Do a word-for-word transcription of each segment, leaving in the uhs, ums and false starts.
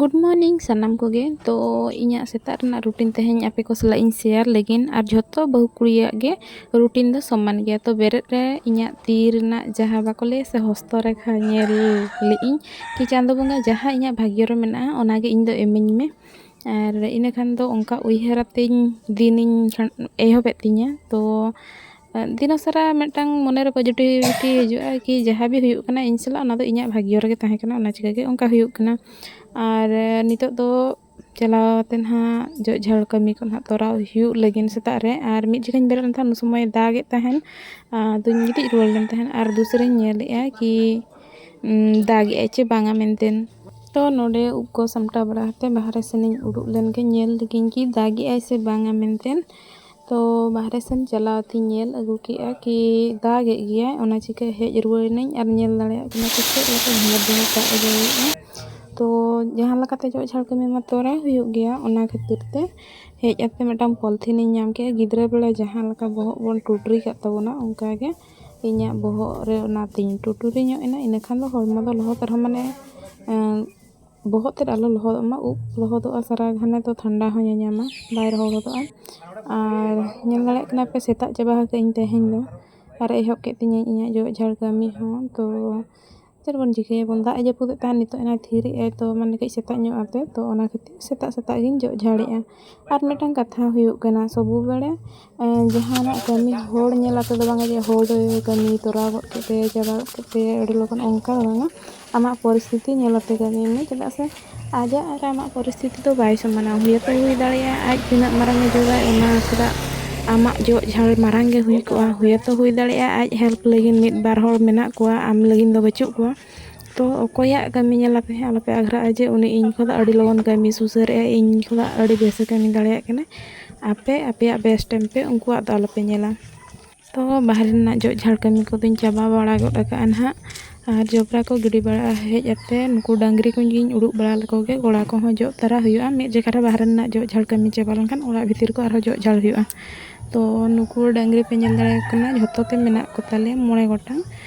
Good morning ᱥᱟᱱᱟᱢ ᱠᱚᱜᱮ᱾ ᱛᱚ ᱤᱧᱟᱹᱜ ᱥᱮᱛᱟᱜ ᱨᱮᱱᱟᱜ ᱨᱩᱴᱤᱱ ᱛᱮᱦᱮᱧ ᱟᱯᱮ ᱠᱚ ᱥᱟᱞᱟᱜ ᱤᱧ ᱥᱮᱭᱟᱨ ᱞᱟᱹᱜᱤᱫ᱾ ᱟᱨ ᱡᱷᱚᱛᱚ ᱵᱟᱹᱦᱩ ᱠᱩᱲᱤᱭᱟᱜ ᱜᱮ ᱨᱩᱴᱤᱱ ᱫᱚ ᱥᱚᱢᱟᱱ ᱜᱮᱭᱟ᱾ ᱛᱚ ᱵᱮᱨᱮᱫ ᱨᱮ ᱤᱧᱟᱹᱜ ᱛᱤ ᱨᱮᱱᱟᱜ ᱡᱟᱦᱟᱸ ᱵᱟᱠᱚ ᱞᱟᱹᱭᱟ ᱥᱮ ᱦᱚᱥᱛᱚ ᱨᱮᱠᱷᱟ ᱧᱮᱞ ᱞᱮᱜ ᱤᱧ ᱠᱤ ᱪᱟᱸᱫᱚ ᱵᱚᱸᱜᱟ ᱡᱟᱦᱟᱸ ᱤᱧᱟᱹᱜ ᱵᱷᱟᱜᱽᱭᱚ ᱨᱮ ᱢᱮᱱᱟᱜᱼᱟ ᱚᱱᱟᱜᱮ ᱤᱧ ᱫᱚ ᱤᱢᱟᱹᱧ ᱢᱮ᱾ ᱟᱨ ᱤᱱᱟᱹ ᱠᱷᱟᱱ ᱫᱚ ᱚᱱᱠᱟ ᱩᱭᱦᱟᱹᱨ ᱟᱛᱮᱧ ᱫᱤᱱᱤᱧ ᱮᱦᱚᱵᱮᱫ ᱛᱤᱧᱟᱹ᱾ ᱛᱚ ᱫᱤᱱᱚ ᱥᱟᱨᱟ ᱢᱤᱫᱴᱟᱝ ᱢᱚᱱᱮᱨᱮ positivity ᱦᱤᱡᱩᱜᱼᱟ ᱠᱤ ᱡᱟᱦᱟᱸ ᱜᱮ ᱦᱩᱭᱩᱜ ᱠᱟᱱᱟ ᱤᱧ ᱥᱟᱞᱟᱜ ᱚᱱᱟ ᱫᱚ ᱤᱧᱟᱹᱜ ᱵᱷᱟᱜᱽᱭᱚ ᱨᱮᱜᱮ ᱛᱟᱦᱮᱸ ᱠᱟᱱᱟ, ᱚᱱᱟ ᱪᱤᱠᱟᱹ ᱜᱮ ᱚᱱᱠᱟ ᱦᱩᱭᱩᱜ ᱠᱟᱱᱟ᱾ ᱟᱨ ᱱᱤᱛᱚᱜ ᱫᱚ ᱪᱟᱞᱟᱣ ᱠᱟᱛᱮ ᱱᱟᱦᱟᱜ ᱡᱚᱜ ᱡᱷᱟᱲ ᱠᱟᱹᱢᱤ ᱠᱚ ᱱᱟᱦᱟᱜ ᱛᱚᱨᱟᱣ ᱦᱩᱭᱩᱜ ᱞᱟᱹᱜᱤᱫ ᱥᱮᱛᱟᱜ ᱨᱮ᱾ ᱟᱨ ᱢᱤᱫ ᱡᱚᱠᱷᱟᱧ ᱵᱮᱨᱮᱫ ᱞᱮᱱ ᱛᱟᱦᱮᱸᱫ ᱩᱱ ᱥᱚᱢᱚᱭ ᱫᱟᱜᱮᱫ ᱛᱟᱦᱮᱸᱫ, ᱟᱫᱚᱧ ᱜᱤᱛᱤᱡ ᱨᱩᱣᱟᱹᱲ ᱞᱮᱱ ᱛᱟᱦᱮᱸᱫ᱾ ᱟᱨ ᱫᱩᱥᱨᱟᱧ ᱧᱮᱞᱮᱜᱼᱟ ᱠᱤ ᱩᱸ, ᱫᱟᱜᱮᱜᱼᱟᱭ ᱪᱮ ᱵᱟᱝᱟ ᱢᱮᱱᱛᱮ᱾ ᱛᱚ ᱱᱚᱰᱮ ᱩᱵ ᱠᱚ ᱥᱟᱢᱴᱟᱣ ᱵᱟᱲᱟ ᱠᱟᱛᱮ ᱵᱟᱦᱨᱮ ᱥᱮᱱᱤᱧ ᱩᱰᱩᱠ ᱞᱮᱱ ᱜᱮ ᱧᱮᱞ ᱞᱮᱜᱤᱧ ᱠᱤ ᱫᱟᱜᱮᱜᱼᱟᱭ ᱥᱮ ᱵᱟᱝᱟ ᱢᱮᱱᱛᱮ᱾ ᱛᱚ ᱵᱟᱦᱨᱮ ᱥᱮᱱ ᱪᱟᱞᱟᱣ ᱛᱤᱧ ᱧᱮᱞ ᱟᱹᱜᱩ ᱠᱮᱜᱼᱟ ᱠᱤ ᱫᱟᱜᱮᱜ ᱜᱮᱭᱟᱭ, ᱚᱱᱟ ᱪᱤᱠᱟᱹ ᱦᱮᱡ ᱨᱩᱣᱟᱹᱲ ᱮᱱᱟᱹᱧ ᱟᱨ ᱧᱮᱞ ᱫᱟᱲᱮᱭᱟᱜ ᱠᱟᱱᱟ ᱠᱤ ᱪᱮᱫ ᱞᱮᱠᱟ ᱰᱷᱮᱨ ᱰᱷᱮᱨ ᱫᱟᱜ ᱮ ᱡᱟᱹᱲᱤᱭᱮᱜᱼᱟ᱾ ᱛᱚ ᱡᱟᱦᱟᱸ ᱞᱮᱠᱟᱛᱮ ᱡᱚᱜ ᱡᱷᱟᱲ ᱠᱟᱹᱢᱤ ᱢᱟ ᱛᱚᱨᱟᱣ ᱦᱩᱭᱩᱜ ᱜᱮᱭᱟ, ᱚᱱᱟ ᱠᱷᱟᱹᱛᱤᱨ ᱛᱮ ᱦᱮᱡ ᱠᱟᱛᱮ ᱢᱤᱫᱴᱟᱝ ᱯᱚᱞᱛᱷᱤᱱᱤᱧ ᱧᱟᱢ ᱠᱮᱜᱼᱟ᱾ ᱜᱤᱫᱽᱨᱟᱹ ᱵᱮᱲᱟ ᱡᱟᱦᱟᱸ ᱞᱮᱠᱟ ᱵᱚᱦᱚᱜ ᱵᱚᱱ ᱴᱩᱴᱨᱤ ᱠᱟᱜ ᱛᱟᱵᱚᱱᱟ ᱚᱱᱠᱟ ᱜᱮ ᱤᱧᱟᱹᱜ ᱵᱚᱦᱚᱜ ᱨᱮ ᱚᱱᱟᱛᱤᱧ ᱴᱩᱴᱩᱨᱤ ᱧᱚᱜ ᱮᱱᱟ᱾ ᱤᱱᱟᱹ ᱠᱷᱟᱱ ᱫᱚ ᱦᱚᱲᱢᱚ ᱫᱚ ᱞᱚᱦᱚᱫ ᱨᱮᱦᱚᱸ ᱢᱟᱱᱮ, ᱮᱸ, ᱵᱚᱦᱚᱜ ᱛᱮᱫ ᱟᱞᱚ ᱞᱚᱦᱚᱫᱚᱜ ᱢᱟ, ᱩᱵ ᱞᱚᱦᱚᱫᱚᱜᱼᱟ ᱥᱟᱨᱟ ᱜᱷᱟᱱᱮ ᱫᱚ ᱴᱷᱟᱱᱰᱟ ᱦᱚᱸ ᱧᱟᱧᱟᱢᱟ, ᱵᱟᱭ ᱨᱚᱦᱚᱲ ᱜᱚᱫᱚᱜᱼᱟ᱾ ᱟᱨ ᱧᱮᱞ ᱫᱟᱲᱮᱭᱟᱜ ᱠᱟᱱᱟ ᱯᱮ ᱥᱮᱛᱟᱜ ᱪᱟᱵᱟ ᱟᱠᱟᱫ ᱟᱹᱧ ᱛᱮᱦᱮᱧ ᱫᱚ, ᱟᱨ ᱮᱦᱚᱵ ᱠᱮᱫ ᱛᱤᱧᱟᱹᱧ ᱤᱧᱟᱹᱜ ᱡᱚᱜ ᱡᱷᱟᱲ ᱠᱟᱹᱢᱤ ᱦᱚᱸ᱾ ᱛᱚ ᱪᱮᱫ ᱵᱚᱱ ᱪᱤᱠᱟᱹᱭᱟᱵᱚᱱ, ᱫᱟᱜ ᱮ ᱡᱟᱹᱯᱩᱫᱮᱫ ᱛᱟᱦᱮᱱ, ᱱᱤᱛᱚᱜ ᱮᱱᱟ ᱛᱷᱤᱨᱮᱜ ᱟᱭ, ᱛᱚ ᱢᱟᱱᱮ ᱠᱟᱹᱡ ᱥᱮᱛᱟᱜ ᱧᱚᱜ ᱟᱛᱮ, ᱛᱚ ᱚᱱᱟ ᱠᱷᱟᱹᱛᱤᱨ ᱥᱮᱛᱟᱜ ᱥᱮᱛᱟᱜ ᱜᱤᱧ ᱡᱚᱜ ᱡᱷᱟᱲᱮᱜᱼᱟ᱾ ᱟᱨ ᱢᱤᱫᱴᱟᱝ ᱠᱟᱛᱷᱟ ᱦᱩᱭᱩᱜ ᱠᱟᱱᱟ, ᱥᱚᱵᱩ ᱵᱮᱲᱟ ᱮᱸ, ᱡᱟᱦᱟᱱᱟᱜ ᱠᱟᱹᱢᱤ ᱦᱚᱲ ᱧᱮᱞ ᱟᱛᱮ ᱫᱚ ᱵᱟᱝᱟ ᱡᱮ ᱦᱚᱲ ᱫᱚᱭ ᱠᱟᱹᱢᱤ ᱛᱚᱨᱟᱣ ᱜᱚᱫ ᱠᱮᱫ ᱛᱟᱭᱟ, ᱪᱟᱵᱟ ᱜᱚᱫ ᱠᱮᱫ ᱛᱟᱭᱟ ᱟᱹᱰᱤ ᱞᱚᱜᱚᱱ, ᱚᱱᱠᱟ ᱫᱚ ᱵᱟᱝᱟ᱾ ᱟᱢᱟᱜ ᱯᱚᱨᱤᱥᱛᱷᱤᱛᱤ ᱧᱮᱞ ᱟᱛᱮ ᱠᱟᱹᱢᱤ ᱢᱮ, ᱪᱮᱫᱟᱜ ᱥᱮ ᱟᱡᱟᱜ ᱟᱨ ᱟᱢᱟᱜ ᱯᱚᱨᱤᱥᱛᱷᱤᱛᱤ ᱫᱚ ᱵᱟᱭ ᱥᱚᱢᱟᱱᱟ᱾ ᱦᱩᱭ ᱟᱛᱚ ᱦᱩᱭ ᱫᱟᱲᱮᱭᱟᱜᱼᱟ ᱟᱡ ᱛᱤᱱᱟᱹᱜ ᱢᱟᱨᱟᱝ ᱮ ᱡᱳᱜᱟᱭ ᱚᱱᱟ ᱥᱟᱞᱟᱜ ᱟᱢᱟᱜ ᱡᱚᱜ ᱡᱷᱟᱲ ᱢᱟᱨᱟᱝ ᱜᱮ ᱦᱩᱭ ᱠᱚᱜᱼᱟ᱾ ᱦᱩᱭ ᱟᱛᱚ ᱦᱩᱭ ᱫᱟᱲᱮᱭᱟᱜᱼᱟ ᱟᱡ help ᱞᱟᱹᱜᱤᱫ ᱢᱤᱫ ᱵᱟᱨ ᱦᱚᱲ ᱢᱮᱱᱟᱜ ᱠᱚᱣᱟ, ᱟᱢ ᱞᱟᱹᱜᱤᱫ ᱫᱚ ᱵᱟᱹᱪᱩᱜ ᱠᱚᱣᱟ᱾ ᱛᱚ ᱚᱠᱚᱭᱟᱜ ᱠᱟᱹᱢᱤ ᱧᱮᱞ ᱟᱯᱮ ᱦᱟᱸᱜ ᱟᱞᱚᱯᱮ ᱟᱜᱽᱨᱟᱜᱼᱟ ᱡᱮ ᱩᱱᱤ ᱤᱧ ᱠᱷᱚᱱᱟᱜ ᱟᱹᱰᱤ ᱞᱚᱜᱚᱱ ᱠᱟᱹᱢᱤ ᱥᱩᱥᱟᱹᱨᱮᱜᱼᱟᱭ, ᱤᱧ ᱠᱷᱚᱱᱟᱜ ᱟᱹᱰᱤ ᱵᱮᱥᱮ ᱠᱟᱹᱢᱤ ᱫᱟᱲᱮᱭᱟᱜ ᱠᱟᱱᱟᱭ᱾ ᱟᱯᱮ ᱟᱯᱮᱭᱟᱜ best time ᱯᱮ, ᱩᱱᱠᱩᱣᱟᱜ ᱫᱚ ᱟᱞᱚᱯᱮ ᱧᱮᱞᱟ᱾ ᱛᱚ ᱵᱟᱦᱨᱮ ᱨᱮᱱᱟᱜ ᱡᱚᱜ ᱡᱷᱟᱲ ᱠᱟᱹᱢᱤ ᱠᱚᱫᱚᱧ ᱪᱟᱵᱟ ᱵᱟᱲᱟ ᱜᱚᱫ ᱟᱠᱟᱜᱼᱟ ᱱᱟᱦᱟᱜ᱾ ᱟᱨ ᱡᱚᱵᱽᱨᱟ ᱠᱚ ᱜᱤᱰᱤ ᱵᱟᱲᱟ ᱦᱮᱡ ᱟᱛᱮ ᱱᱩᱠᱩ ᱰᱟᱹᱝᱨᱤ ᱠᱚᱧ ᱩᱰᱩᱠ ᱵᱟᱲᱟ ᱞᱮᱠᱚ ᱜᱮ, ᱜᱚᱲᱟ ᱠᱚᱦᱚᱸ ᱡᱚᱜ ᱛᱟᱨᱟ ᱦᱩᱭᱩᱜᱼᱟ᱾ ᱢᱤᱫ ᱡᱚᱠᱷᱟ ᱨᱮ ᱵᱟᱦᱨᱮ ᱨᱮᱱᱟᱜ ᱡᱚᱜ ᱡᱷᱟᱲ ᱠᱟᱹᱢᱤ ᱪᱟᱵᱟ ᱞᱮᱱᱠᱷᱟᱱ ᱚᱲᱟᱜ ᱵᱷᱤᱛᱤᱨ ᱠᱚ ᱟᱨᱦᱚᱸ ᱡᱚᱜ ᱡᱷᱟᱲ ᱦᱩᱭᱩᱜᱼᱟ᱾ ᱛᱚ ᱱᱩᱠᱩ ᱰᱟᱹᱝᱨᱤ ᱯᱮ ᱧᱮᱞ ᱫᱟᱲᱮᱭᱟᱠᱚ ᱠᱟᱱᱟ, ᱡᱷᱚᱛᱚ ᱛᱮ ᱢᱮᱱᱟᱜ ᱠᱚ ᱛᱟᱞᱮᱭᱟ ᱢᱚᱬᱮ ᱜᱚᱴᱟᱝ᱾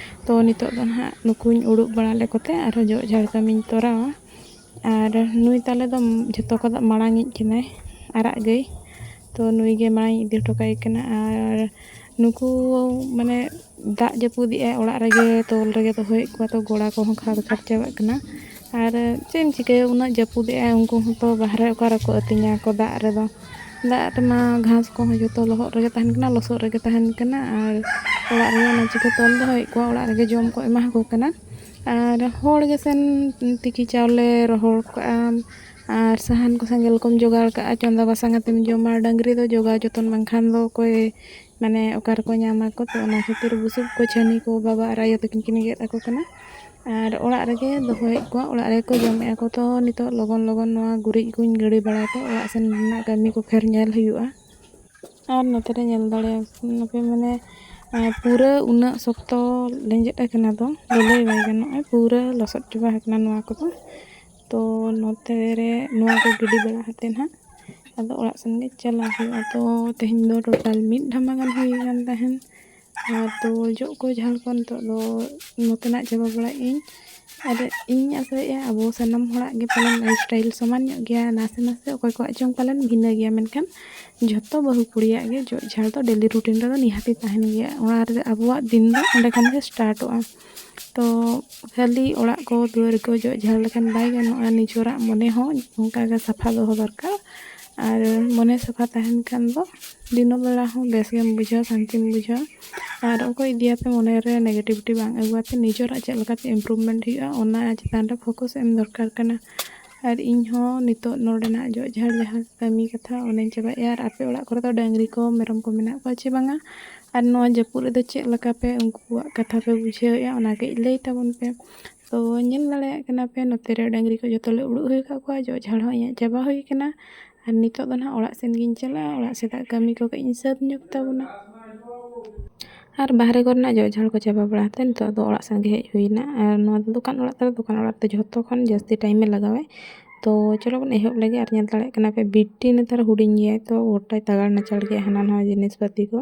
ᱛᱚ ᱱᱤᱛᱚᱜ ᱫᱚ ᱱᱟᱦᱟᱜ ᱱᱩᱠᱩᱧ ᱩᱰᱩᱠ ᱵᱟᱲᱟ ᱞᱮᱠᱚ ᱛᱮ ᱟᱨᱦᱚᱸ ᱡᱚᱜ ᱡᱷᱟᱲ ᱠᱟᱹᱢᱤᱧ ᱛᱚᱨᱟᱣᱟ᱾ ᱟᱨ ᱱᱩᱭ ᱛᱟᱞᱮ ᱫᱚ ᱡᱷᱚᱛᱚ ᱠᱷᱚᱱᱟᱜ ᱢᱟᱲᱟᱝ ᱤᱡ ᱠᱟᱱᱟᱭ, ᱟᱨᱟᱜ ᱜᱟᱹᱭ᱾ ᱛᱚ ᱱᱩᱭ ᱜᱮ ᱢᱟᱲᱟᱝ ᱤᱧ ᱤᱫᱤ ᱦᱚᱴᱚ ᱠᱟᱭ ᱠᱟᱱᱟ᱾ ᱟᱨ ᱱᱩᱠᱩ ᱢᱟᱱᱮ ᱫᱟᱜ ᱡᱟᱹᱯᱩᱫᱮᱜᱼᱟᱭ, ᱚᱲᱟᱜ ᱨᱮᱜᱮ ᱛᱚᱞ ᱨᱮᱜᱮ ᱫᱚᱦᱚᱭᱮᱫ ᱠᱚᱣᱟ, ᱛᱚ ᱜᱚᱲᱟ ᱠᱚᱦᱚᱸ ᱠᱷᱟᱫᱽ ᱠᱷᱟᱫᱽ ᱪᱟᱵᱟᱜ ᱠᱟᱱᱟ᱾ ᱟᱨ ᱪᱮᱫ ᱮᱢ ᱪᱤᱠᱟᱹᱭᱟ, ᱩᱱᱟᱹᱜ ᱡᱟᱹᱯᱩᱫᱮᱜᱼᱟᱭ, ᱩᱱᱠᱩ ᱦᱚᱸᱛᱚ ᱵᱟᱦᱨᱮ ᱚᱠᱟ ᱨᱮᱠᱚ ᱟᱹᱛᱤᱧᱟ ᱠᱚ ᱫᱟᱜ ᱨᱮᱫᱚ? ᱫᱟᱜ ᱨᱮᱢᱟ ᱜᱷᱟᱥ ᱠᱚᱦᱚᱸ ᱡᱚᱛᱚ ᱞᱚᱦᱚᱫ ᱨᱮᱜᱮ ᱛᱟᱦᱮᱱ ᱠᱟᱱᱟ, ᱞᱚᱥᱚᱫ ᱨᱮᱜᱮ ᱛᱟᱦᱮᱱ ᱠᱟᱱᱟ᱾ ᱟᱨ ᱚᱲᱟᱜ ᱨᱮ ᱚᱱᱟ ᱪᱤᱠᱟᱹ ᱛᱚᱞ ᱫᱚᱦᱚᱭᱮᱫ ᱠᱚᱣᱟ, ᱚᱲᱟᱜ ᱨᱮᱜᱮ ᱡᱚᱢ ᱠᱚ ᱮᱢᱟ ᱠᱚ ᱠᱟᱱᱟ᱾ ᱟᱨ ᱦᱚᱲ ᱜᱮ ᱥᱮᱱ ᱛᱤᱠᱤ ᱪᱟᱣᱞᱮ ᱨᱚᱦᱚᱲ ᱠᱟᱜᱼᱟᱢ, ᱟᱨ ᱥᱟᱦᱟᱱ ᱠᱚ ᱥᱮᱸᱜᱮᱞ ᱠᱚᱢ ᱡᱚᱜᱟᱲ ᱠᱟᱜᱼᱟ, ᱪᱚᱸᱫᱟ ᱵᱟᱥᱟᱝ ᱠᱟᱛᱮᱢ ᱡᱚᱢᱟ᱾ ᱰᱟᱹᱝᱨᱤ ᱫᱚ ᱡᱚᱜᱟᱣ ᱡᱚᱛᱚᱱ ᱵᱟᱝᱠᱷᱟᱱ ᱫᱚ ᱚᱠᱚᱭ, ᱢᱟᱱᱮ, ᱚᱠᱟ ᱨᱮᱠᱚ ᱧᱟᱢᱟ ᱠᱚ? ᱛᱚ ᱚᱱᱟ ᱠᱷᱟᱹᱛᱤᱨ ᱵᱩᱥᱩᱵ ᱠᱚ, ᱪᱷᱟᱹᱱᱤ ᱠᱚ ᱵᱟᱵᱟ ᱟᱨ ᱟᱭᱳ ᱛᱟᱹᱠᱤᱱ ᱠᱤᱱ ᱜᱮᱫ ᱟᱠᱚ ᱠᱟᱱᱟ᱾ ᱟᱨ ᱚᱲᱟᱜ ᱨᱮᱜᱮ ᱫᱚᱦᱚᱭᱮᱫ ᱠᱚᱣᱟ, ᱚᱲᱟᱜ ᱨᱮᱜᱮ ᱠᱚ ᱡᱚᱢᱮᱫᱼᱟ ᱠᱚ᱾ ᱛᱚ ᱱᱤᱛᱚᱜ ᱞᱚᱜᱚᱱ ᱞᱚᱜᱚᱱ ᱱᱚᱣᱟ ᱜᱩᱨᱤᱡ ᱠᱚᱧ ᱜᱤᱰᱤ ᱵᱟᱲᱟᱭ ᱛᱮ ᱚᱲᱟᱜ ᱥᱮᱱ ᱨᱮᱱᱟᱜ ᱠᱟᱹᱢᱤ ᱠᱚ ᱯᱷᱮᱨ ᱧᱮᱞ ᱦᱩᱭᱩᱜᱼᱟ᱾ ᱟᱨ ᱱᱚᱛᱮ ᱨᱮ ᱧᱮᱞ ᱫᱟᱲᱮᱭᱟᱯᱮ, ᱢᱟᱱᱮ, ᱟᱨ ᱯᱩᱨᱟᱹ ᱩᱱᱟᱹᱜ ᱥᱚᱠᱛᱚ ᱞᱮᱸᱡᱮᱫ ᱟᱠᱟᱱᱟ ᱫᱚ, ᱞᱟᱹᱞᱟᱹᱭ ᱵᱟᱭ ᱜᱟᱱᱚᱜᱼᱟ, ᱯᱩᱨᱟᱹ ᱞᱚᱥᱚᱫ ᱪᱟᱵᱟ ᱟᱠᱟᱱᱟ ᱱᱚᱣᱟ ᱠᱚᱫᱚ᱾ ᱛᱚ ᱱᱚᱛᱮ ᱨᱮ ᱱᱚᱣᱟ ᱠᱚ ᱜᱤᱰᱤ ᱵᱟᱲᱟ ᱠᱟᱛᱮ ᱱᱟᱦᱟᱜ ᱟᱫᱚ ᱚᱲᱟᱜ ᱥᱮᱱ ᱜᱮ ᱪᱟᱞᱟᱜ ᱦᱩᱭᱩᱜᱼᱟ᱾ ᱛᱚ ᱛᱮᱦᱮᱧ ᱫᱚ ᱴᱳᱴᱟᱞ ᱢᱤᱫ ᱰᱷᱟᱢᱟ ᱜᱟᱱ ᱦᱩᱭ ᱟᱠᱟᱱ ᱛᱟᱦᱮᱱ᱾ ᱟᱨ ᱛᱚ ᱡᱚᱜ ᱠᱚ ᱡᱷᱟᱲ ᱠᱚ ᱱᱤᱛᱚᱜ ᱫᱚ ᱱᱚᱛᱮᱱᱟᱜ ᱪᱟᱵᱟ ᱵᱟᱲᱟᱭᱮᱫ ᱟᱹᱧ᱾ ᱟᱨ ᱤᱧ ᱟᱥᱟᱭᱮᱫᱼᱟ ᱟᱵᱚ ᱥᱟᱱᱟᱢ ᱦᱚᱲᱟᱜ ᱜᱮ ᱯᱟᱞᱮᱱ ᱞᱟᱭᱤᱯᱷ ᱥᱴᱟᱭᱤᱞ ᱥᱚᱢᱟᱱ ᱧᱚᱜ ᱜᱮᱭᱟ, ᱱᱟᱥᱮ ᱱᱟᱥᱮ ᱚᱠᱚᱭ ᱠᱚᱣᱟᱜ ᱪᱚᱝ ᱯᱟᱞᱮᱱ ᱵᱷᱤᱱᱟᱹ ᱜᱮᱭᱟ, ᱢᱮᱱᱠᱷᱟᱱ ᱡᱷᱚᱛᱚ ᱵᱟᱹᱦᱩ ᱠᱩᱲᱤᱭᱟᱜ ᱜᱮ ᱡᱚᱜ ᱡᱷᱟᱲ ᱫᱚ ᱰᱮᱞᱤ ᱨᱩᱴᱤᱱ ᱨᱮᱫᱚ ᱱᱤᱦᱟᱹᱛᱤ ᱛᱟᱦᱮᱱ ᱜᱮᱭᱟ᱾ ᱚᱱᱟ ᱨᱮ ᱟᱵᱚᱣᱟᱜ ᱫᱤᱱ ᱫᱚ ᱚᱸᱰᱮ ᱠᱷᱚᱱ ᱜᱮ ᱥᱴᱟᱨᱴᱚᱜᱼᱟ᱾ ᱛᱚ ᱠᱷᱟᱹᱞᱤ ᱚᱲᱟᱜ ᱠᱚ ᱫᱩᱣᱟᱹᱨ ᱠᱚ ᱡᱚᱜ ᱡᱷᱟᱲ ᱞᱮᱠᱷᱟᱱ ᱵᱟᱭ ᱜᱟᱱᱚᱜᱼᱟ, ᱱᱤᱡᱮᱨᱟᱜ ᱢᱚᱱᱮ ᱦᱚᱸ ᱚᱱᱠᱟ ᱜᱮ ᱥᱟᱯᱷᱟ ᱫᱚᱦᱚ ᱫᱚᱨᱠᱟᱨ᱾ ᱟᱨ ᱢᱚᱱᱮ ᱥᱟᱯᱷᱟ ᱛᱟᱦᱮᱱ ᱠᱷᱟᱱ ᱫᱚ ᱫᱤᱱᱚ ᱵᱮᱲᱟ ᱦᱚᱸ ᱵᱮᱥ ᱜᱮᱢ ᱵᱩᱡᱷᱟᱹᱣᱟ, ᱥᱟᱱᱛᱤᱢ ᱵᱩᱡᱷᱟᱹᱣᱟ᱾ ᱟᱨ ᱚᱠᱚᱭ ᱤᱫᱤᱭᱟᱛᱮ ᱢᱚᱱᱮ ᱨᱮ ᱱᱮᱜᱮᱴᱤᱵᱷᱤᱴᱤ ᱵᱟᱝ ᱟᱹᱜᱩ ᱠᱟᱛᱮ ᱱᱤᱡᱮᱨᱟᱜ ᱪᱮᱫ ᱞᱮᱠᱟᱛᱮ ᱤᱢᱯᱨᱩᱵᱷᱢᱮᱱᱴ ᱦᱩᱭᱩᱜᱼᱟ, ᱚᱱᱟ ᱪᱮᱛᱟᱱ ᱨᱮ ᱯᱷᱳᱠᱟᱥ ᱮᱢ ᱫᱚᱨᱠᱟᱨ ᱠᱟᱱᱟ᱾ ᱟᱨ ᱤᱧ ᱦᱚᱸ ᱱᱤᱛᱚᱜ ᱱᱚᱰᱮᱱᱟᱜ ᱡᱚᱜ ᱡᱷᱟᱲ ᱡᱟᱦᱟᱸ ᱠᱟᱹᱢᱤ ᱠᱟᱛᱷᱟ, ᱚᱱᱟᱧ ᱪᱟᱵᱟᱭᱮᱫᱼᱟ᱾ ᱟᱨ ᱟᱯᱮ ᱚᱲᱟᱜ ᱠᱚᱨᱮ ᱫᱚ ᱰᱟᱹᱝᱨᱤ ᱠᱚ, ᱢᱮᱨᱚᱢ ᱠᱚ ᱢᱮᱱᱟᱜ ᱠᱚᱣᱟ ᱪᱮ ᱵᱟᱝᱟ? ᱟᱨ ᱱᱚᱣᱟ ᱡᱟᱹᱯᱩᱫ ᱨᱮᱫᱚ ᱪᱮᱫ ᱞᱮᱠᱟ ᱯᱮ ᱩᱱᱠᱩᱣᱟᱜ ᱠᱟᱛᱷᱟ ᱯᱮ ᱵᱩᱡᱷᱟᱹᱣᱮᱫᱼᱟ, ᱚᱱᱟ ᱠᱟᱹᱡ ᱞᱟᱹᱭ ᱛᱟᱵᱚᱱ ᱯᱮ᱾ ᱛᱚ ᱧᱮᱞ ᱫᱟᱲᱮᱭᱟᱜ ᱠᱟᱱᱟ ᱯᱮ, ᱱᱚᱛᱮ ᱨᱮ ᱰᱟᱹᱝᱨᱤ ᱠᱚ ᱡᱚᱛᱚ ᱞᱮ ᱩᱰᱩᱠ ᱦᱩᱭ ᱟᱠᱟᱫ ᱠᱚᱣᱟ, ᱡᱚᱜ ᱡᱷᱟᱲ ᱦᱚᱸ ᱤᱧᱟᱹᱜ ᱪᱟᱵᱟ ᱦᱩᱭ ᱟᱠᱟᱱᱟ᱾ ᱟᱨ ᱱᱤᱛᱚᱜ ᱫᱚ ᱱᱟᱦᱟᱜ ᱚᱲᱟᱜ ᱥᱮᱱ ᱜᱤᱧ ᱪᱟᱞᱟᱜᱼᱟ, ᱚᱲᱟᱜ ᱥᱮᱫᱟᱜ ᱠᱟᱹᱢᱤ ᱠᱚ ᱠᱟᱹᱡ ᱤᱧ ᱥᱟᱹᱛ ᱧᱚᱜ ᱛᱟᱵᱚᱱᱟ᱾ ᱟᱨ ᱵᱟᱦᱨᱮ ᱠᱚᱨᱮᱱᱟᱜ ᱡᱚᱜ ᱡᱷᱟᱲ ᱠᱚ ᱪᱟᱵᱟ ᱵᱟᱲᱟ ᱠᱟᱛᱮ ᱱᱤᱛᱚᱜ ᱫᱚ ᱚᱲᱟᱜ ᱥᱮᱱ ᱜᱮ ᱦᱮᱡ ᱦᱩᱭᱱᱟ᱾ ᱟᱨ ᱱᱚᱣᱟ ᱫᱚ ᱫᱚᱠᱟᱱ ᱚᱲᱟᱜ ᱛᱟᱞᱮ, ᱫᱚᱠᱟᱱ ᱚᱲᱟᱜ ᱨᱮᱫᱚ ᱡᱷᱚᱛᱚ ᱠᱷᱚᱱ ᱡᱟᱹᱥᱛᱤ ᱴᱟᱭᱤᱢᱮ ᱞᱟᱜᱟᱣᱟᱭ᱾ ᱛᱚ ᱪᱚᱞᱚ ᱵᱚᱱ ᱮᱦᱚᱵ ᱞᱮᱜᱮ᱾ ᱟᱨ ᱧᱮᱞ ᱫᱟᱲᱮᱭᱟᱜ ᱠᱟᱱᱟ ᱯᱮ, ᱵᱤᱴᱤ ᱱᱮᱛᱟᱨ ᱦᱩᱰᱤᱧ ᱜᱮᱭᱟᱭ, ᱛᱚ ᱜᱚᱴᱟᱭ ᱛᱟᱜᱟᱲ ᱱᱟᱪᱟᱲ ᱜᱮᱭᱟ ᱦᱟᱱᱟ ᱱᱟᱣᱟ ᱡᱤᱱᱤᱥ ᱯᱟᱹᱛᱤ ᱠᱚ᱾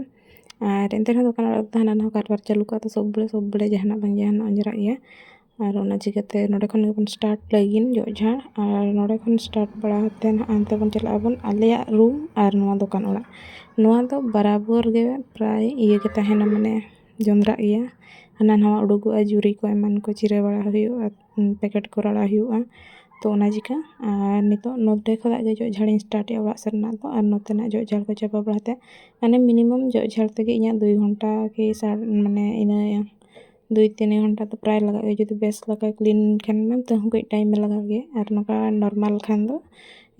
ᱟᱨ ᱮᱱᱛᱮ ᱨᱮᱦᱚᱸ ᱫᱚᱠᱟᱱ ᱚᱲᱟᱜ ᱨᱮᱫᱚ ᱦᱟᱱᱟ ᱱᱟᱣᱟ ᱠᱟᱨᱵᱟᱨ ᱪᱟᱹᱞᱩ ᱠᱚᱜᱼᱟ, ᱛᱚ ᱥᱚᱵ ᱵᱮᱲᱟ ᱥᱚᱵ ᱵᱮᱲᱟ ᱡᱟᱦᱟᱱᱟᱜ ᱵᱟᱝ ᱡᱟᱦᱟᱱᱟᱜ ᱚᱸᱡᱽᱨᱟᱜ ᱜᱮᱭᱟ᱾ ᱟᱨ ᱚᱱᱟ ᱪᱤᱠᱟᱹᱛᱮ ᱱᱚᱰᱮ ᱠᱷᱚᱱ ᱜᱮᱵᱚᱱ start ᱞᱟᱹᱜᱤᱫ ᱡᱚᱜ ᱡᱷᱟᱲ᱾ ᱟᱨ ᱱᱚᱰᱮ ᱠᱷᱚᱱ start ᱵᱟᱲᱟ ᱠᱟᱛᱮ ᱱᱟᱦᱟᱜ ᱦᱟᱱᱛᱮ ᱵᱚᱱ ᱪᱟᱞᱟᱜ ᱟᱵᱚᱱ ᱟᱞᱮᱭᱟᱜ room ᱟᱨ ᱱᱚᱣᱟ ᱫᱚᱠᱟᱱ ᱚᱲᱟᱜ᱾ ᱱᱚᱣᱟ ᱫᱚ ᱵᱟᱨᱟᱵᱚᱨ ᱜᱮ ᱯᱨᱟᱭ ᱤᱭᱟᱹ ᱜᱮ ᱛᱟᱦᱮᱱᱟ, ᱢᱟᱱᱮ ᱡᱚᱸᱫᱽᱨᱟᱜ ᱜᱮᱭᱟ᱾ ᱦᱟᱱᱟ ᱱᱟᱣᱟ ᱩᱰᱩᱠᱚᱜᱼᱟ, ᱡᱩᱨᱤ ᱠᱚ ᱮᱢᱟᱱ ᱠᱚ ᱪᱤᱨᱟᱹ ᱵᱟᱲᱟ ᱦᱩᱭᱩᱜᱼᱟ, packet ᱠᱚ ᱨᱟᱲᱟ ᱦᱩᱭᱩᱜᱼᱟ᱾ ᱛᱚ ᱚᱱᱟ ᱪᱤᱠᱟᱹ ᱟᱨ ᱱᱤᱛᱚᱜ ᱱᱚᱛᱮ ᱠᱷᱚᱱᱟᱜ ᱜᱮ ᱡᱚᱜ ᱡᱷᱟᱲᱤᱧ start ᱮᱫᱟ ᱚᱲᱟᱜ ᱥᱮᱫ ᱨᱮᱱᱟᱜ ᱫᱚ᱾ ᱟᱨ ᱱᱚᱛᱮᱱᱟᱜ ᱡᱚᱜ ᱡᱷᱟᱲ ᱠᱚ ᱪᱟᱵᱟ ᱵᱟᱲᱟ ᱠᱟᱛᱮ, ᱢᱟᱱᱮ minimum ᱡᱚᱜ ᱡᱷᱟᱲ ᱛᱮᱜᱮ ᱤᱧᱟᱹᱜ ᱫᱩᱭ ᱜᱷᱚᱱᱴᱟ ᱠᱤ ᱥᱟᱲ-, ᱢᱟᱱᱮ ᱤᱱᱟᱹ ᱫᱩᱭ ᱛᱤᱱ ᱜᱷᱚᱱᱴᱟ ᱫᱚ ᱯᱨᱟᱭ ᱞᱟᱜᱟᱜ ᱜᱮᱭᱟ᱾ ᱡᱩᱫᱤ ᱵᱮᱥ ᱞᱮᱠᱟ clean ᱠᱷᱟᱱ ᱢᱟ, ᱛᱟᱹᱦᱩ ᱠᱟᱹᱡ time ᱮ ᱞᱟᱜᱟᱣ ᱜᱮᱭᱟ᱾ ᱟᱨ ᱱᱚᱝᱠᱟ normal ᱠᱷᱟᱱ ᱫᱚ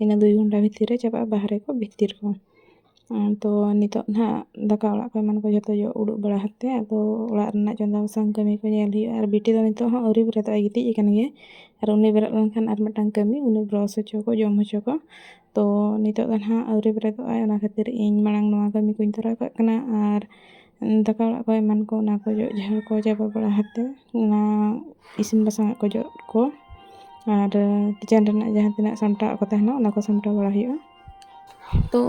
ᱤᱱᱟᱹ ᱫᱩᱭ ᱜᱷᱚᱱᱴᱟ ᱵᱷᱤᱛᱤᱨ ᱨᱮ ᱪᱟᱵᱟᱜᱼᱟ ᱵᱟᱦᱨᱮ ᱠᱚ, ᱵᱷᱤᱛᱤᱨ ᱠᱚ᱾ ᱟᱨ ᱛᱚ ᱱᱤᱛᱚᱜ ᱱᱟᱦᱟᱜ ᱫᱟᱠᱟ ᱚᱲᱟᱜ ᱠᱚ ᱮᱢᱟᱱ ᱠᱚ ᱡᱷᱚᱛᱚ ᱡᱚᱜ ᱩᱰᱩᱠ ᱵᱟᱲᱟ ᱠᱟᱛᱮ, ᱟᱫᱚ ᱚᱲᱟᱜ ᱨᱮᱱᱟᱜ ᱪᱚᱸᱫᱟ ᱵᱟᱥᱟᱝ ᱠᱟᱹᱢᱤ ᱠᱚ ᱧᱮᱞ ᱦᱩᱭᱩᱜᱼᱟ᱾ ᱟᱨ ᱵᱤᱴᱤ ᱫᱚ ᱱᱤᱛᱚᱜ ᱦᱚᱸ ᱟᱹᱣᱨᱤ ᱵᱮᱨᱮᱫᱚᱜᱼᱟᱭ, ᱜᱤᱛᱤᱡ ᱟᱠᱟᱱ ᱜᱮᱭᱟᱭ᱾ ᱟᱨ ᱩᱱᱤ ᱵᱮᱨᱮᱫ ᱞᱮᱱᱠᱷᱟᱱ ᱟᱨ ᱢᱤᱫᱴᱟᱝ ᱠᱟᱹᱢᱤ, ᱩᱱᱤ brush ᱦᱚᱪᱚ ᱠᱚ, ᱡᱚᱢ ᱦᱚᱪᱚ ᱠᱚ᱾ ᱛᱚ ᱱᱤᱛᱚᱜ ᱫᱚ ᱱᱟᱦᱟᱜ ᱟᱹᱣᱨᱤ ᱵᱮᱨᱮᱫᱚᱜᱼᱟᱭ, ᱚᱱᱟ ᱠᱷᱟᱹᱛᱤᱨ ᱤᱧ ᱢᱟᱲᱟᱝ ᱱᱚᱣᱟ ᱠᱟᱹᱢᱤ ᱠᱚᱧ ᱛᱚᱨᱟᱣ ᱠᱟᱜ ᱠᱟᱱᱟ᱾ ᱟᱨ ᱫᱟᱠᱟ ᱚᱲᱟᱜ ᱠᱚ ᱮᱢᱟᱱ ᱠᱚ, ᱚᱱᱟ ᱠᱚ ᱡᱚᱜ ᱡᱷᱟᱲ ᱠᱚ ᱪᱟᱵᱟ ᱵᱟᱲᱟ ᱠᱟᱛᱮ, ᱚᱱᱟ ᱤᱥᱤᱱ ᱵᱟᱥᱟᱝ ᱟᱜ ᱠᱚ ᱡᱚᱜ ᱠᱚ, ᱟᱨ kitchen ᱨᱮᱱᱟᱜ ᱡᱟᱦᱟᱸ ᱛᱤᱱᱟᱹᱜ ᱥᱟᱢᱴᱟᱣ ᱟᱜ ᱠᱚ ᱛᱟᱦᱮᱱᱟ, ᱚᱱᱟ ᱠᱚ ᱥᱟᱢᱴᱟᱣ ᱵᱟᱲᱟ ᱦᱩᱭᱩᱜᱼᱟ᱾ ᱛᱚ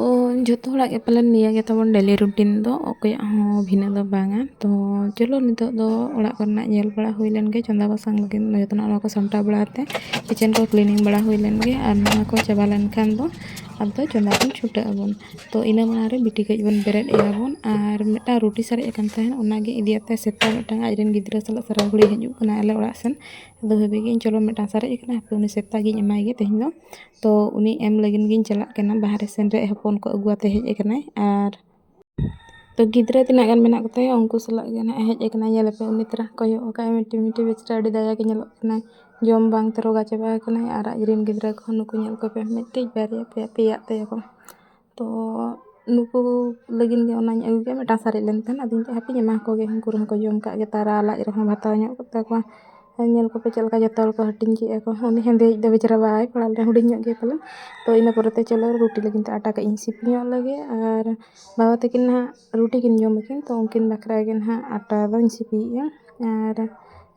ᱡᱷᱚᱛᱚ ᱦᱚᱲᱟᱜ ᱜᱮ ᱯᱟᱞᱮᱱ ᱱᱤᱭᱟᱹ ᱜᱮ ᱛᱟᱵᱚᱱ daily routine ᱫᱚ, ᱚᱠᱚᱭᱟᱜ ᱦᱚᱸ ᱵᱷᱤᱱᱟᱹ ᱫᱚ ᱵᱟᱝᱟ᱾ ᱛᱚ ᱪᱚᱞᱚ, ᱱᱤᱛᱚᱜ ᱫᱚ ᱚᱲᱟᱜ ᱠᱚᱨᱮᱱᱟᱜ ᱧᱮᱞ ᱵᱟᱲᱟ ᱦᱩᱭ ᱞᱮᱱ ᱜᱮ, ᱪᱚᱸᱫᱟ ᱵᱟᱥᱟᱝ ᱞᱟᱹᱜᱤᱫ ᱡᱚᱛᱚᱱᱟᱜ ᱚᱱᱟ ᱠᱚ ᱥᱟᱢᱴᱟᱣ ᱵᱟᱲᱟ ᱠᱟᱛᱮ, kitchen ᱠᱚ cleaning ᱵᱟᱲᱟ ᱦᱩᱭ ᱞᱮᱱ ᱜᱮ᱾ ᱟᱨ ᱱᱚᱣᱟ ᱠᱚ ᱪᱟᱵᱟ ᱞᱮᱱᱠᱷᱟᱱ ᱫᱚ ᱟᱫᱚ ᱪᱚᱸᱫᱟ ᱵᱚᱱ ᱪᱷᱩᱴᱟᱹᱜ ᱟᱵᱚᱱ᱾ ᱛᱚ ᱤᱱᱟᱹ ᱢᱟᱲᱟᱝ ᱨᱮ ᱵᱤᱴᱤ ᱠᱟᱹᱡ ᱵᱚᱱ ᱵᱮᱨᱮᱫ ᱮᱭᱟ ᱵᱚᱱ᱾ ᱟᱨ ᱢᱤᱫᱴᱟᱝ ᱨᱩᱴᱤ ᱥᱟᱨᱮᱡ ᱟᱠᱟᱱ ᱛᱟᱦᱮᱸᱫ, ᱚᱱᱟᱜᱮ ᱤᱫᱤᱭᱟᱛᱮ ᱥᱮᱛᱟ ᱢᱤᱫᱴᱟᱝ ᱟᱡᱨᱮᱱ ᱜᱤᱫᱽᱨᱟᱹ ᱥᱟᱞᱟᱜ ᱥᱟᱨᱟ ᱜᱷᱩᱲᱤ ᱦᱤᱡᱩᱜ ᱠᱟᱱᱟᱭ ᱟᱞᱮ ᱚᱲᱟᱜ ᱥᱮᱱ᱾ ᱟᱫᱚ ᱵᱷᱟᱹᱵᱤ ᱜᱮ ᱤᱧ, ᱪᱚᱞᱚ ᱢᱤᱫᱴᱟᱝ ᱥᱟᱨᱮᱡ ᱟᱠᱟᱱᱟ, ᱦᱟᱯᱮ ᱩᱱᱤ ᱥᱮᱛᱟ ᱜᱤᱧ ᱮᱢᱟᱭ ᱜᱮ ᱛᱮᱦᱮᱧ ᱫᱚ᱾ ᱛᱚ ᱩᱱᱤ ᱮᱢ ᱞᱟᱹᱜᱤᱫ ᱜᱤᱧ ᱪᱟᱞᱟᱜ ᱠᱟᱱᱟ, ᱵᱟᱦᱨᱮ ᱥᱮᱱ ᱨᱮ ᱦᱚᱯᱚᱱ ᱠᱚ ᱟᱹᱜᱩ ᱟᱛᱮ ᱦᱮᱡ ᱟᱠᱟᱱᱟᱭ᱾ ᱟᱨ ᱛᱚ ᱜᱤᱫᱽᱨᱟᱹ ᱛᱤᱱᱟᱹᱜ ᱜᱟᱱ ᱢᱮᱱᱟᱜ ᱠᱚᱛᱟᱭᱟ, ᱩᱱᱠᱩ ᱥᱟᱞᱟᱜ ᱜᱮ ᱱᱟᱦᱟᱜ ᱦᱮᱡ ᱟᱠᱟᱱᱟᱭ᱾ ᱧᱮᱞ ᱯᱮ, ᱩᱱᱤ ᱛᱟᱨᱟ ᱠᱚᱭᱚᱜ ᱟᱠᱟᱫ ᱟᱭ, ᱢᱤᱫᱴᱤᱡ ᱢᱤᱫᱴᱤᱡ ᱵᱮᱪᱟᱨᱟ ᱟᱹᱰᱤ ᱫᱟᱭᱟ ᱜᱮ ᱧᱮᱞᱚᱜ ᱠᱟᱱᱟᱭ᱾ ᱡᱚᱢ ᱵᱟᱝ ᱛᱮ ᱨᱚᱜᱟ ᱪᱟᱵᱟ ᱟᱠᱟᱱᱟᱭ᱾ ᱟᱨ ᱟᱡ ᱨᱮᱱ ᱜᱤᱫᱽᱨᱟᱹ ᱠᱚᱦᱚᱸ ᱱᱩᱠᱩ ᱧᱮᱞ ᱠᱚᱯᱮ, ᱢᱤᱫᱴᱤᱡ ᱵᱟᱨᱭᱟ ᱯᱮᱭᱟ ᱯᱮᱭᱟᱜ ᱛᱟᱭᱟ ᱠᱚ᱾ ᱛᱚ ᱱᱩᱠᱩ ᱞᱟᱹᱜᱤᱫ ᱜᱮ ᱚᱱᱟᱧ ᱟᱹᱜᱩ ᱠᱮᱫᱟ, ᱢᱤᱫᱴᱟᱝ ᱥᱟᱨᱮᱡ ᱞᱮᱱ ᱛᱟᱦᱮᱸᱫ᱾ ᱟᱫᱚᱧ ᱢᱮᱱᱫᱟ ᱦᱟᱯᱮᱧ ᱮᱢᱟ ᱠᱚᱜᱮ, ᱩᱱᱠᱩ ᱨᱮᱦᱚᱸ ᱠᱚ ᱡᱚᱢ ᱠᱟᱜ ᱜᱮ, ᱛᱟᱨᱟ ᱞᱟᱡ ᱨᱮᱦᱚᱸ ᱵᱷᱟᱛᱟᱣ ᱧᱚᱜ ᱠᱚᱜ ᱛᱟᱠᱚᱣᱟ᱾ ᱧᱮᱞ ᱠᱚᱯᱮ ᱪᱮᱫ ᱞᱮᱠᱟ ᱡᱚᱛᱚ ᱦᱚᱲ ᱠᱚ ᱦᱟᱹᱴᱤᱧ ᱠᱮᱜᱼᱟ ᱠᱚ᱾ ᱩᱱᱤ ᱦᱮᱸᱫᱮᱭᱤᱡ ᱫᱚ ᱵᱮᱪᱟᱨᱟ ᱵᱟᱭ ᱯᱟᱲᱟᱣ ᱞᱮᱱᱟ, ᱦᱩᱰᱤᱧ ᱧᱚᱜ ᱜᱮᱭᱟ ᱯᱟᱞᱮ᱾ ᱛᱚ ᱤᱱᱟᱹ ᱯᱚᱨᱮᱛᱮ ᱪᱚᱞᱚ ᱨᱩᱴᱤ ᱞᱟᱹᱜᱤᱫ ᱛᱮ ᱟᱴᱟ ᱠᱟᱹᱡ ᱤᱧ ᱥᱤᱯᱤ ᱧᱚᱜ ᱞᱮᱜᱮ, ᱟᱨ ᱵᱟᱵᱟ ᱛᱟᱹᱠᱤᱱ ᱱᱟᱦᱟᱜ ᱨᱩᱴᱤ ᱠᱤᱱ ᱡᱚᱢ ᱟᱹᱠᱤᱱ, ᱛᱚ ᱩᱱᱠᱤᱱ ᱵᱟᱠᱷᱨᱟ ᱜᱮ ᱱᱟᱦᱟᱜ ᱟᱴᱟ ᱫᱚᱧ ᱥᱤᱯᱤᱭᱮᱫᱼᱟ᱾ ᱟᱨ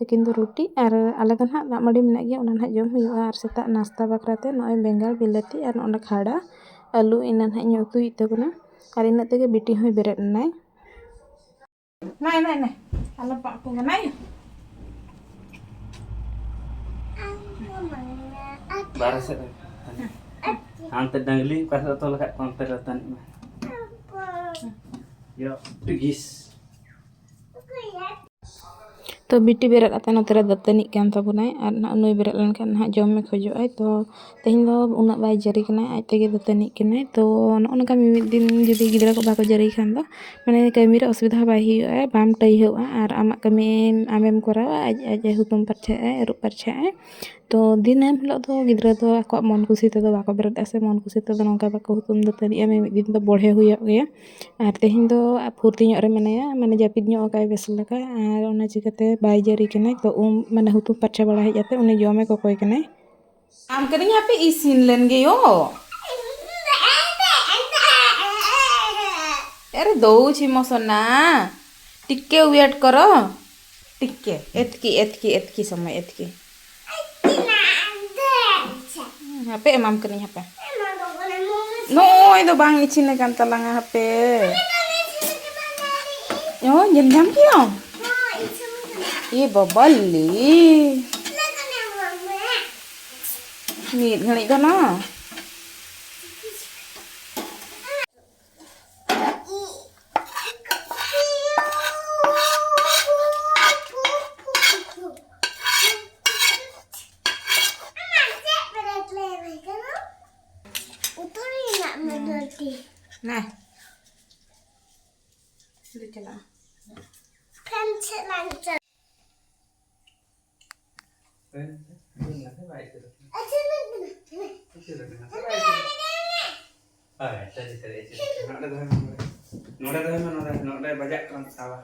ᱟᱹᱠᱤᱱ ᱫᱚ ᱨᱩᱴᱤ, ᱟᱨ ᱟᱞᱮ ᱫᱚ ᱱᱟᱦᱟᱜ ᱫᱟᱜ ᱢᱟᱹᱰᱤ ᱢᱮᱱᱟᱜ ᱜᱮᱭᱟ, ᱚᱱᱟ ᱱᱟᱦᱟᱜ ᱡᱚᱢ ᱦᱩᱭᱩᱜᱼᱟ᱾ ᱟᱨ ᱥᱮᱛᱟᱜ ᱱᱟᱥᱛᱟ ᱵᱟᱠᱷᱨᱟ ᱛᱮ ᱱᱚᱜᱼᱚᱭ ᱵᱮᱸᱜᱟᱲ, ᱵᱤᱞᱟᱹᱛᱤ ᱟᱨ ᱱᱚᱜᱼᱚ ᱱᱚᱰᱮ ᱠᱷᱟᱰᱟ ᱟᱹᱞᱩ, ᱤᱱᱟᱹ ᱱᱟᱦᱟᱜ ᱤᱧ ᱩᱛᱩᱭᱮᱫ ᱛᱟᱵᱚᱱᱟ᱾ ᱟᱨ ᱤᱱᱟᱹᱜ ᱛᱮᱜᱮ ᱵᱤᱴᱤ ᱦᱚᱸᱭ ᱵᱮᱨᱮᱫ ᱮᱱᱟᱭ᱾ ᱱᱟᱭ, ᱱᱟᱭ, ᱱᱟᱭ, ᱟᱞᱚᱢ ᱯᱟᱜ ᱯᱩᱝᱟ, ᱱᱟᱭ᱾ ᱵᱟᱨᱦᱮ ᱥᱮᱫ ᱨᱮ᱾ ᱦᱟᱱᱛᱮ ᱰᱟᱝᱞᱤ ᱚᱠᱟ ᱥᱮᱫ ᱛᱚᱞ ᱟᱠᱟᱫ ᱠᱚᱣᱟ, ᱚᱱᱛᱮ ᱨᱮ ᱛᱟᱹᱱᱤᱡ ᱢᱮ᱾ ᱭᱚ, ᱴᱤᱜᱤᱥ᱾ ᱛᱚ ᱵᱤᱴᱤ ᱵᱮᱨᱮᱫ ᱠᱟᱛᱮ ᱱᱚᱛᱮ ᱨᱮ ᱫᱟᱹᱛᱟᱹᱱᱤᱜ ᱠᱟᱱ ᱛᱟᱵᱚᱱᱟᱭ, ᱟᱨ ᱱᱟᱦᱟᱜ ᱱᱩᱭ ᱵᱮᱨᱮᱫ ᱞᱮᱱᱠᱷᱟᱱ ᱱᱟᱦᱟᱜ ᱡᱚᱢᱮ ᱠᱷᱚᱡᱚᱜᱼᱟᱭ᱾ ᱛᱚ ᱛᱮᱦᱮᱧ ᱫᱚ ᱩᱱᱟᱹᱜ ᱵᱟᱭ ᱡᱟᱹᱨᱤ ᱠᱟᱱᱟᱭ, ᱟᱡ ᱛᱮᱜᱮ ᱫᱟᱹᱛᱟᱹᱱᱤᱜ ᱠᱟᱱᱟᱭ᱾ ᱛᱚ ᱱᱚᱜᱼᱚ ᱱᱚᱝᱠᱟ ᱢᱤᱢᱤᱫ ᱫᱤᱱ ᱡᱩᱫᱤ ᱜᱤᱫᱽᱨᱟᱹ ᱠᱚ ᱵᱟᱠᱚ ᱡᱟᱹᱨᱤ ᱠᱷᱟᱱ ᱫᱚ, ᱢᱟᱱᱮ ᱠᱟᱹᱢᱤ ᱨᱮ ᱚᱥᱩᱵᱤᱫᱷᱟ ᱦᱚᱸ ᱵᱟᱭ ᱦᱩᱭᱩᱜᱼᱟ, ᱵᱟᱢ ᱴᱟᱹᱭᱦᱟᱹᱜᱼᱟ, ᱟᱨ ᱟᱢᱟᱜ ᱠᱟᱹᱢᱤ ᱟᱢᱮᱢ ᱠᱚᱨᱟᱣᱟ, ᱟᱡ ᱟᱡ ᱮ ᱦᱩᱛᱩᱢ ᱯᱟᱨᱪᱷᱟᱜᱼᱟᱭ, ᱟᱹᱨᱩᱵ ᱯᱟᱨᱪᱷᱟᱜᱼᱟᱭ᱾ ᱛᱚ ᱫᱤᱱᱟᱹᱢ ᱦᱤᱞᱳᱜ ᱫᱚ ᱜᱤᱫᱽᱨᱟᱹ ᱫᱚ ᱟᱠᱚᱣᱟᱜ ᱢᱚᱱ ᱠᱩᱥᱤ ᱛᱮᱫᱚ ᱵᱟᱠᱚ ᱵᱮᱨᱮᱫᱼᱟ ᱥᱮ, ᱢᱚᱱ ᱠᱩᱥᱤ ᱛᱮᱫᱚ ᱱᱚᱝᱠᱟ ᱵᱟᱠᱚ ᱦᱩᱛᱩᱢ ᱫᱟᱹᱛᱟᱹᱱᱤᱜᱼᱟ, ᱢᱤᱢᱤᱫ ᱫᱤᱱ ᱫᱚ ᱵᱚᱲᱦᱮ ᱦᱩᱭᱩᱜ ᱜᱮᱭᱟ᱾ ᱟᱨ ᱛᱮᱦᱮᱧ ᱫᱚ ᱯᱷᱩᱨᱛᱤ ᱧᱚᱜ ᱨᱮ ᱢᱮᱱᱟᱭᱟ, ᱢᱟᱱᱮ ᱡᱟᱹᱯᱤᱫ ᱧᱚᱜ ᱟᱠᱟᱫᱼᱟᱭ ᱵᱮᱥ ᱞᱮᱠᱟ, ᱟᱨ ᱚᱱᱟ ᱪᱤᱠᱟᱹᱛᱮ ᱵᱟᱭ ᱡᱟᱹᱨᱤ ᱠᱟᱱᱟᱭ᱾ ᱛᱚ ᱩᱢ, ᱢᱟᱱᱮ ᱦᱩᱛᱩᱢ ᱯᱟᱨᱪᱷᱟ ᱵᱟᱲᱟ ᱦᱮᱡ ᱠᱟᱛᱮ ᱩᱱᱤ ᱡᱚᱢᱮ ᱠᱚᱠᱚᱭ ᱠᱟᱱᱟᱭ᱾ ᱟᱢ ᱠᱟᱹᱱᱟᱹᱧ ᱦᱟᱯᱮ ᱤᱥᱤᱱ ᱞᱮᱱ ᱜᱮ ᱭᱳ᱾ ᱮᱨᱮ ᱫᱳ ᱪᱷᱤᱢᱚ ᱥᱳᱱᱟ, ᱴᱤᱠᱮ ᱣᱮᱴ ᱠᱚᱨᱚ, ᱴᱤᱠᱮ, ᱮᱛᱠᱤ, ᱮᱛᱠᱤ, ᱮᱛᱠᱤ ᱥᱚᱢᱚᱭ ᱮᱛᱠᱤ᱾ ᱦᱟᱯᱮ ᱮᱢᱟᱢ ᱠᱟᱹᱱᱟᱹᱧ ᱦᱟᱯᱮ᱾ ᱱᱚᱜᱼᱚᱭ ᱫᱚ ᱵᱟᱝ ᱤᱥᱤᱱ ᱟᱠᱟᱱ ᱛᱟᱞᱟᱝᱟ ᱦᱟᱯᱮ᱾ ᱚ, ᱧᱮᱞ ᱧᱟᱢ ᱠᱮᱫᱟᱢ? ᱮ ᱵᱟᱵᱟ ᱞᱮ᱾ ᱢᱤᱫ ᱜᱷᱟᱹᱲᱤᱡ ᱜᱟᱱᱚᱜ᱾ ᱩᱛᱩ ᱨᱮᱱᱟᱜ ᱢᱮᱱᱟᱜ ᱛᱤᱧ᱾ ᱱᱟ᱾ ᱫᱩ ᱪᱟᱞᱟᱜᱼᱟ᱾ ᱯᱷᱮᱱ ᱥᱮᱫ ᱞᱟᱝ ᱪᱟᱞᱟᱜᱼᱟ᱾ ᱟᱪᱪᱷᱟ, ᱱᱚᱰᱮ ᱫᱚᱦᱚᱭ ᱢᱮ, ᱱᱚᱰᱮ ᱫᱚᱦᱚᱭ ᱢᱮ᱾ ᱦᱳᱭ, ᱪᱟᱹᱞᱤ, ᱪᱟᱹᱞᱤ, ᱪᱟᱹᱞᱤ᱾ ᱱᱚᱰᱮ ᱫᱚᱦᱚᱭ ᱢᱮ, ᱱᱚᱰᱮ᱾ ᱱᱚᱰᱮ, ᱱᱚᱰᱮ ᱵᱟᱡᱟᱜ ᱠᱟᱱᱟ ᱛᱟᱣᱟ᱾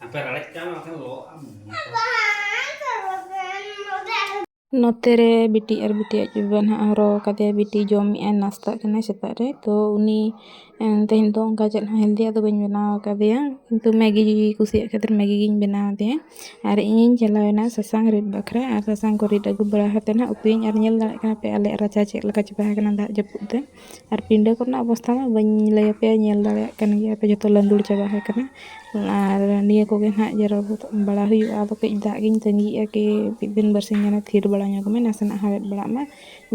ᱟᱯᱮ ᱨᱟᱲᱮᱡ ᱠᱟᱜ ᱢᱮ, ᱵᱟᱠᱷᱟᱱ ᱞᱚᱜ ᱟᱢ᱾ ᱱᱚᱛᱮ ᱨᱮ ᱵᱤᱴᱤ ᱟᱨ ᱵᱤᱴᱤ ᱟᱡ ᱵᱟᱵᱟ ᱱᱟᱦᱟᱜ ᱦᱚᱨᱦᱚ ᱟᱠᱟᱫᱮᱭᱟ᱾ ᱵᱤᱴᱤ ᱡᱚᱢᱮᱜᱼᱟᱭ, ᱱᱟᱥᱛᱟᱜ ᱠᱟᱱᱟᱭ ᱥᱮᱛᱟᱜ ᱨᱮ᱾ ᱛᱚ ᱩᱱᱤ, ᱮᱸ, ᱛᱮᱦᱮᱧ ᱫᱚ ᱚᱱᱠᱟ ᱪᱮᱫ ᱦᱚᱸ ᱦᱮᱞᱫᱤᱭᱟᱜ ᱫᱚ ᱵᱟᱹᱧ ᱵᱮᱱᱟᱣ ᱟᱠᱟᱫᱮᱭᱟ, ᱠᱤᱱᱛᱩ ᱢᱮᱜᱤ ᱠᱩᱥᱤᱭᱟᱜ ᱠᱷᱟᱹᱛᱤᱨ ᱢᱮᱜᱤ ᱜᱤᱧ ᱵᱮᱱᱟᱣ ᱟᱫᱮᱭᱟ᱾ ᱟᱨ ᱤᱧᱤᱧ ᱪᱟᱞᱟᱣᱮᱱᱟ ᱥᱟᱥᱟᱝ ᱨᱤᱫ ᱵᱟᱠᱷᱨᱟ, ᱟᱨ ᱥᱟᱥᱟᱝ ᱠᱚ ᱨᱤᱫ ᱟᱹᱜᱩ ᱵᱟᱲᱟ ᱠᱟᱛᱮ ᱱᱟᱦᱟᱜ ᱩᱛᱩᱭᱟᱹᱧ᱾ ᱟᱨ ᱧᱮᱞ ᱫᱟᱲᱮᱭᱟᱜ ᱠᱟᱱᱟ ᱯᱮ ᱟᱞᱮᱭᱟᱜ ᱨᱟᱪᱟ ᱪᱮᱫ ᱞᱮᱠᱟ ᱪᱟᱵᱟ ᱟᱠᱟᱱᱟ ᱫᱟᱜ ᱡᱟᱹᱯᱩᱫ ᱛᱮ᱾ ᱟᱨ ᱯᱤᱸᱰᱟᱹ ᱠᱚᱨᱮᱱᱟᱜ ᱚᱵᱚᱥᱛᱷᱟ ᱢᱟ ᱵᱟᱹᱧ ᱞᱟᱹᱭ ᱟᱯᱮᱭᱟ, ᱧᱮᱞ ᱫᱟᱲᱮᱭᱟᱜ ᱠᱟᱱ ᱜᱮᱭᱟ ᱯᱮ, ᱡᱚᱛᱚ ᱞᱟᱹᱸᱫᱩᱲ ᱪᱟᱵᱟ ᱟᱠᱟᱱᱟ᱾ ᱟᱨ ᱱᱤᱭᱟᱹ ᱠᱚᱜᱮ ᱱᱟᱦᱟᱜ ᱡᱮᱨᱚ ᱵᱟᱲᱟ ᱦᱩᱭᱩᱜᱼᱟ᱾ ᱟᱫᱚ ᱠᱟᱹᱡ ᱫᱟᱜ ᱜᱤᱧ ᱛᱟᱺᱜᱤᱭᱮᱫᱼᱟ ᱠᱤ ᱢᱤᱫ ᱫᱤᱱ ᱵᱟᱨᱥᱤᱧ ᱜᱟᱱᱮ ᱛᱷᱤᱨ ᱵᱟᱲᱟ ᱧᱚᱜᱽ ᱢᱮ, ᱱᱟᱥᱮᱱᱟᱜ ᱦᱟᱣᱮᱫ ᱵᱟᱲᱟᱜ ᱢᱟ᱾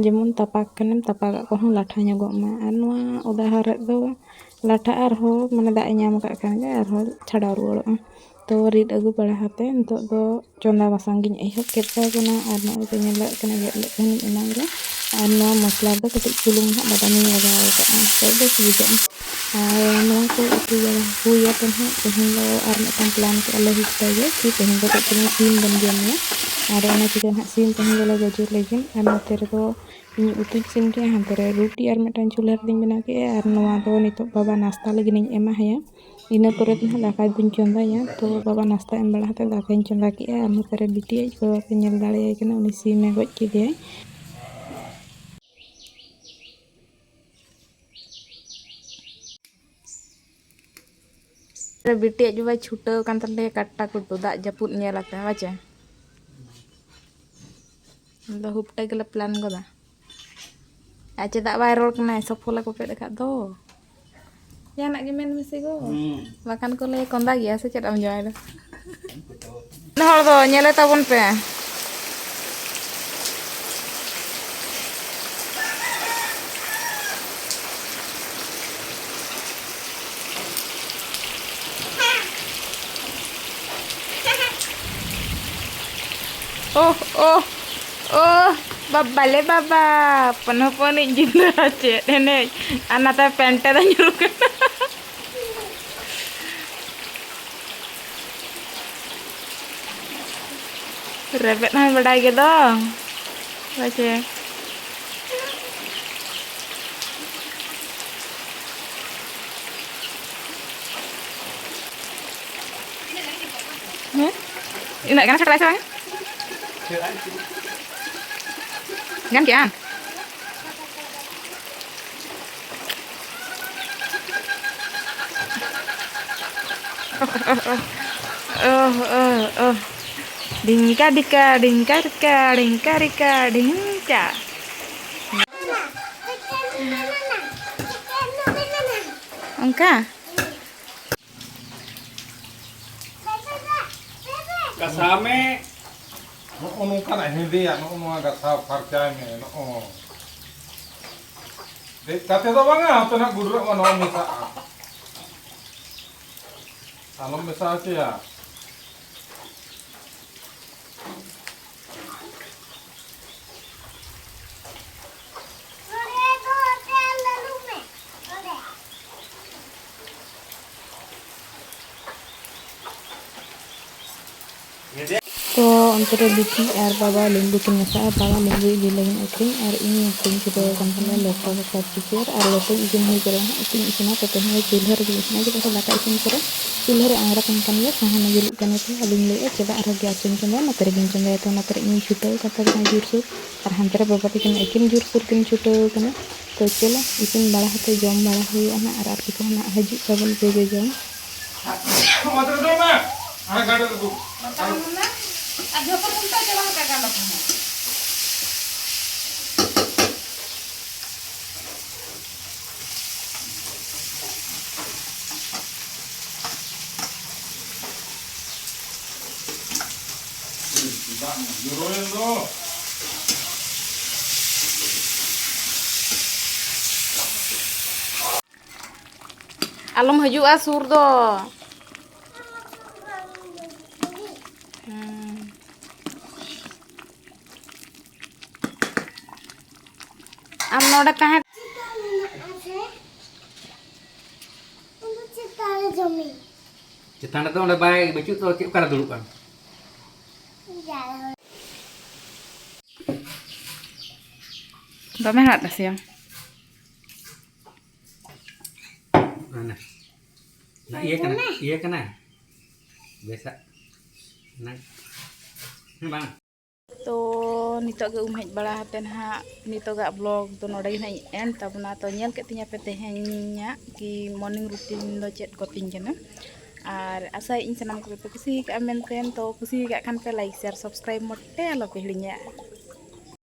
ᱡᱮᱢᱚᱱ ᱛᱟᱯᱟᱠ ᱠᱷᱟᱱᱮᱢ ᱛᱟᱯᱟᱠᱟᱜ ᱠᱚᱦᱚᱸ ᱞᱟᱴᱷᱟ ᱧᱚᱜᱚᱜ ᱢᱟ᱾ ᱟᱨ ᱱᱚᱣᱟ ᱚᱫᱟ ᱦᱚᱨᱮᱫ ᱫᱚ ᱞᱟᱴᱷᱟᱜᱼᱟ, ᱟᱨᱦᱚᱸ ᱢᱟᱱᱮ ᱫᱟᱜ ᱮ ᱧᱟᱢ ᱟᱠᱟᱫ ᱠᱷᱟᱱ ᱜᱮ ᱟᱨᱦᱚᱸ ᱪᱷᱟᱰᱟᱣ ᱨᱩᱣᱟᱹᱲᱚᱜᱼᱟ᱾ ᱛᱚ ᱨᱤᱫ ᱟᱹᱜᱩ ᱵᱟᱲᱟ ᱠᱟᱛᱮ ᱱᱤᱛᱚᱜ ᱫᱚ ᱪᱚᱸᱫᱟ ᱵᱟᱥᱟᱝ ᱜᱤᱧ ᱮᱦᱚᱵ ᱠᱮᱫ ᱛᱟᱵᱚᱱᱟ᱾ ᱟᱨ ᱱᱚᱜᱼᱚᱭ ᱯᱮ ᱧᱮᱞ ᱫᱟᱲᱮᱭᱟᱜ ᱠᱟᱱᱟ, ᱜᱮᱫ ᱞᱮᱫ ᱛᱟᱦᱮᱱᱤᱧ ᱮᱱᱟᱝ ᱨᱮ᱾ ᱟᱨ ᱱᱚᱣᱟ ᱢᱚᱥᱞᱟ ᱨᱮᱫᱚ ᱠᱟᱹᱴᱤᱡ ᱵᱩᱞᱩᱝ ᱦᱟᱸᱜ ᱵᱟᱫᱟᱢᱤᱧ ᱞᱟᱜᱟᱣ ᱠᱟᱜᱼᱟ, ᱛᱚ ᱵᱮᱥ ᱵᱩᱡᱷᱟᱹᱜᱼᱟ᱾ ᱟᱨ ᱱᱚᱣᱟ ᱠᱚ ᱩᱛᱩ ᱵᱟᱲᱟ ᱦᱩᱭ ᱟᱛᱮ ᱦᱟᱸᱜ ᱛᱮᱦᱮᱧ ᱫᱚ ᱟᱨ ᱢᱤᱫᱴᱟᱝ ᱯᱞᱟᱱ ᱠᱮᱫᱼᱟ ᱞᱮ ᱦᱩᱭᱩᱜ ᱛᱮᱜᱮ ᱠᱤ ᱛᱮᱦᱮᱧ ᱫᱚ ᱠᱟᱹᱡ ᱪᱩᱞᱩᱝ ᱥᱤᱢ ᱵᱚᱱ ᱡᱚᱢ ᱜᱮᱭᱟ᱾ ᱟᱨ ᱚᱱᱟ ᱪᱤᱠᱟᱹ ᱦᱟᱸᱜ ᱥᱤᱢ ᱛᱮᱦᱮᱧ ᱫᱚᱞᱮ ᱜᱚᱡᱮ ᱞᱟᱹᱜᱤᱫ᱾ ᱟᱨ ᱱᱚᱛᱮ ᱨᱮᱫᱚ ᱤᱧ ᱩᱛᱩᱧ ᱤᱥᱤᱱ ᱠᱮᱫᱼᱟ, ᱦᱟᱱᱛᱮ ᱨᱮ ᱨᱩᱴᱤ ᱟᱨ ᱢᱤᱫᱴᱟᱝ ᱪᱩᱞᱦᱟᱹ ᱨᱮᱫᱚᱧ ᱵᱮᱱᱟᱣ ᱠᱮᱫᱼᱟ᱾ ᱟᱨ ᱱᱚᱣᱟ ᱫᱚ ᱱᱤᱛᱚᱜ ᱵᱟᱵᱟ ᱱᱟᱥᱛᱟ ᱞᱟᱹᱜᱤᱫ ᱤᱧ ᱮᱢᱟ ᱦᱟᱭᱟ᱾ ᱤᱱᱟᱹ ᱯᱚᱨᱮ ᱫᱚ ᱦᱟᱸᱜ ᱫᱟᱠᱟ ᱫᱩᱧ ᱪᱚᱸᱫᱟᱭᱟ᱾ ᱛᱚ ᱵᱟᱵᱟ ᱱᱟᱥᱛᱟ ᱮᱢ ᱵᱟᱲᱟ ᱠᱟᱛᱮ ᱫᱟᱠᱟᱧ ᱪᱚᱸᱫᱟ ᱠᱮᱫᱼᱟ᱾ ᱟᱨ ᱱᱚᱛᱮ ᱨᱮ ᱵᱤᱴᱤ ᱟᱡ ᱵᱟᱵᱟ ᱯᱮ ᱧᱮᱞ ᱫᱟᱲᱮᱭᱟᱭ ᱠᱟᱱᱟ, ᱩᱱᱤ ᱥᱤᱢᱮ ᱜᱚᱡ ᱠᱮᱫᱮᱭᱟᱭ᱾ ᱵᱤᱴᱤ ᱟᱡ ᱵᱟᱵᱟᱭ ᱪᱷᱩᱴᱟᱹᱣ ᱠᱟᱱ ᱛᱟᱞᱮᱭᱟ ᱠᱟᱴᱴᱟ ᱠᱩᱴᱩ, ᱫᱟᱜ ᱡᱟᱹᱯᱩᱫ ᱧᱮᱞ ᱟᱯᱮ ᱵᱟᱪᱮ᱾ ᱟᱫᱚ ᱦᱩᱯᱴᱟᱹ ᱜᱮᱞᱮ ᱯᱞᱟᱱ ᱜᱚᱫᱟ᱾ ᱟᱨ ᱪᱮᱫᱟᱜ ᱵᱟᱭ ᱨᱚᱲ ᱠᱟᱱᱟᱭ? ᱥᱚᱯᱷᱚᱞᱟ ᱠᱚᱯᱮᱫ ᱟᱠᱟᱫ ᱫᱚ᱾ ᱡᱟᱦᱟᱱᱟᱜ ᱜᱮ ᱢᱮᱱ ᱢᱮᱥᱮ ᱜᱳ᱾ ᱦᱩᱸ᱾ ᱵᱟᱠᱷᱟᱱ ᱠᱚ ᱞᱟᱹᱭᱟ ᱠᱚᱸᱫᱟ ᱜᱮᱭᱟ ᱥᱮ ᱪᱮᱫ ᱟᱢ ᱡᱟᱶᱟᱭ ᱫᱚ? ᱦᱚᱲ ᱫᱚ ᱧᱮᱞᱮ ᱛᱟᱵᱚᱱ ᱯᱮ᱾ ᱳᱦ, ᱳᱦ, ᱳᱦ, ᱵᱟᱵᱟ ᱞᱮ ᱵᱟᱵᱟ, ᱦᱚᱯᱚᱱ ᱦᱚᱯᱚᱱᱤᱡ ᱜᱤᱫᱽᱨᱟᱹ ᱪᱮᱫ ᱮᱱᱮᱡ, ᱟᱨ ᱱᱟᱛᱮ ᱯᱮᱱᱴ ᱫᱚ ᱧᱩᱨᱩᱜ ᱠᱟᱱᱟ᱾ ᱨᱮᱵᱮᱫ ᱦᱚᱸᱭ ᱵᱟᱰᱟᱭ ᱜᱮᱫᱚ᱾ ᱦᱳᱭ ᱥᱮ᱾ ᱦᱮᱸ? ᱤᱱᱟᱹᱜ ᱜᱟᱱ ᱥᱮᱴᱮᱨᱟᱭ ᱥᱮ ᱵᱟᱝ? ᱜᱟᱱ ᱠᱮᱜᱼᱟ? ᱳᱦ, ᱳᱦ, ᱳᱦ, ᱳᱦ, ᱳᱦ, ᱳᱦ᱾ ᱰᱷᱤᱝᱠᱟ ᱰᱷᱤᱠᱟ, ᱰᱷᱤᱝᱠᱟ ᱨᱤᱠᱟ, ᱰᱷᱤᱝᱠᱟ ᱨᱤᱠᱟ, ᱰᱷᱤᱝᱠᱟ᱾ ᱚᱱᱠᱟ? ᱜᱷᱟᱥᱟᱣ ᱢᱮ᱾ ᱱᱚᱜᱼᱚ ᱱᱚᱝᱠᱟᱱᱟᱜ ᱦᱮᱸᱫᱮᱭᱟᱜ, ᱱᱚᱜᱼᱚ ᱱᱚᱣᱟ ᱜᱷᱟᱥᱟᱣ ᱯᱷᱟᱨᱪᱟᱭ ᱢᱮ᱾ ᱱᱚᱜᱼᱚ ᱫᱮᱡ ᱠᱟᱛᱮ ᱫᱚ ᱵᱟᱝᱟ, ᱦᱟᱱᱛᱮ ᱱᱟᱜ ᱜᱩᱰᱨᱟᱹᱜ ᱢᱟ, ᱱᱚᱣᱟ ᱢᱮᱥᱟᱜᱼᱟ᱾ ᱟᱞᱚᱢ ᱢᱮᱥᱟ ᱦᱚᱪᱚᱭᱟ᱾ ᱛᱚ ᱚᱱᱛᱮ ᱨᱮ ᱵᱤᱴᱤ ᱟᱨ ᱵᱟᱵᱟ ᱞᱤᱢᱵᱩ ᱠᱤᱱ ᱢᱮᱥᱟᱜᱼᱟ᱾ ᱵᱟᱵᱟ ᱞᱤᱢᱵᱩ ᱤᱫᱤ ᱞᱟᱹᱜᱤᱫ ᱟᱹᱠᱷᱨᱤᱧ ᱟᱨ ᱤᱧ ᱟᱹᱠᱷᱨᱤᱧ ᱪᱷᱩᱴᱟᱹᱣ ᱟᱠᱟᱱ ᱛᱟᱞᱮᱭᱟ᱾ ᱞᱮᱴᱚ ᱫᱟᱠᱟ ᱪᱤᱠᱟᱹᱲ ᱟᱨ ᱞᱮᱴᱚ ᱤᱥᱤᱱ ᱦᱩᱭ ᱠᱟᱱᱟ᱾ ᱤᱥᱤᱱ ᱤᱥᱤᱱᱟ᱾ ᱛᱚ ᱛᱮᱦᱮᱧ ᱫᱚ ᱪᱩᱞᱦᱟᱹ ᱨᱮᱜᱮ ᱤᱥᱤᱱᱟ᱾ ᱪᱮᱫᱟᱜ ᱥᱮ ᱫᱟᱠᱟ ᱤᱥᱤᱱ ᱯᱚᱨᱮ ᱪᱩᱞᱦᱟᱹ ᱨᱮ ᱟᱬᱜᱟ ᱛᱟᱦᱮᱱ ᱠᱟᱱ ᱜᱮᱭᱟ, ᱥᱟᱦᱟᱱ ᱜᱮ ᱡᱩᱞᱩᱜ ᱠᱟᱱᱟ᱾ ᱛᱚ ᱟᱫᱚᱧ ᱞᱟᱹᱭᱮᱫᱼᱟ ᱪᱮᱫᱟᱜ ᱟᱨᱦᱚᱸ ᱜᱮᱥ ᱨᱤᱧ ᱪᱚᱸᱫᱟᱭᱟ, ᱛᱚ ᱚᱱᱟᱛᱮ ᱤᱧ ᱪᱷᱩᱴᱟᱹᱣ ᱠᱟᱱ ᱛᱟᱵᱚᱱᱟ ᱡᱳᱨᱥᱳᱨ᱾ ᱟᱨ ᱦᱟᱱᱛᱮ ᱨᱮ ᱵᱟᱵᱟ ᱛᱟᱹᱠᱤᱱ ᱟᱹᱠᱤᱱ ᱡᱳᱨᱥᱳᱨ ᱠᱤᱱ ᱪᱷᱩᱴᱟᱹᱣ ᱠᱟᱱᱟ᱾ ᱛᱚ ᱪᱚᱞᱚ ᱤᱥᱤᱱ ᱵᱟᱲᱟ ᱠᱟᱛᱮ ᱡᱚᱢ ᱵᱟᱲᱟ ᱦᱩᱭᱩᱜᱼᱟ ᱱᱟᱜ, ᱟᱨ ᱟᱯᱮ ᱠᱚᱦᱚᱸ ᱱᱟᱜ ᱦᱤᱡᱩᱜ ᱛᱟᱵᱚᱱ ᱯᱮ ᱡᱚᱡᱚᱢ᱾ ᱟᱨ ᱡᱚᱛᱚ ᱠᱷᱩᱱᱴᱟᱹᱣ ᱪᱟᱵᱟ ᱠᱟᱜ ᱜᱟᱱᱚᱜ ᱠᱟᱱᱟ᱾ ᱫᱟᱜ ᱡᱚᱨᱚᱭᱮᱱ ᱫᱚ᱾ ᱟᱞᱚᱢ ᱦᱤᱡᱩᱜᱼᱟ ᱥᱩᱨ ᱫᱚ᱾ ᱦᱩᱸ᱾ ᱟᱢ ᱱᱚᱰᱮ ᱛᱟᱦᱮᱸ᱾ ᱪᱮᱛᱟᱱ ᱨᱮᱫᱚ ᱚᱸᱰᱮ ᱵᱟᱭ ᱵᱟᱹᱪᱩᱜ ᱫᱚ, ᱪᱮᱫ ᱚᱠᱟᱨᱮ ᱫᱩᱲᱩᱵᱼᱟ? ᱫᱚᱢᱮ ᱦᱟᱲᱟᱜ ᱛᱟᱥᱮᱭᱟ᱾ ᱚᱱᱟ, ᱚᱱᱟ ᱤᱭᱟᱹ ᱠᱟᱱᱟ, ᱤᱭᱟᱹ ᱠᱟᱱᱟ᱾ ᱵᱮᱥᱟᱜ᱾ ᱚᱱᱟ, ᱦᱮᱸ ᱵᱟᱝ᱾ ᱛᱚ ᱱᱤᱛᱚᱜ ᱜᱮ ᱩᱢ ᱦᱮᱡ ᱵᱟᱲᱟ ᱠᱟᱛᱮ ᱱᱟᱦᱟᱜ ᱱᱤᱛᱚᱜᱟᱜ vlog ᱫᱚ ᱱᱚᱰᱮ ᱜᱮ ᱱᱟᱦᱟᱜ ᱤᱧ end ᱛᱟᱵᱚᱱᱟ᱾ ᱛᱚ ᱧᱮᱞ ᱠᱮᱫ ᱛᱤᱧᱟ ᱯᱮ ᱛᱮᱦᱮᱧᱟᱜ ᱠᱤ morning routine ᱫᱚ ᱪᱮᱫ ᱠᱚ ᱛᱤᱧ ᱠᱟᱱᱟ, ᱟᱨ ᱟᱥᱟᱭᱮᱫ ᱟᱹᱧ ᱥᱟᱱᱟᱢ ᱠᱚᱜᱮ ᱯᱮ ᱠᱩᱥᱤ ᱟᱠᱟᱫᱼᱟ ᱢᱮᱱᱛᱮ᱾ ᱛᱚ ᱠᱩᱥᱤ ᱟᱠᱟᱫ ᱠᱷᱟᱱ ᱯᱮ like, share, subscribe ᱢᱚᱴᱮ ᱟᱞᱚ ᱯᱮ ᱦᱤᱲᱤᱧᱟ᱾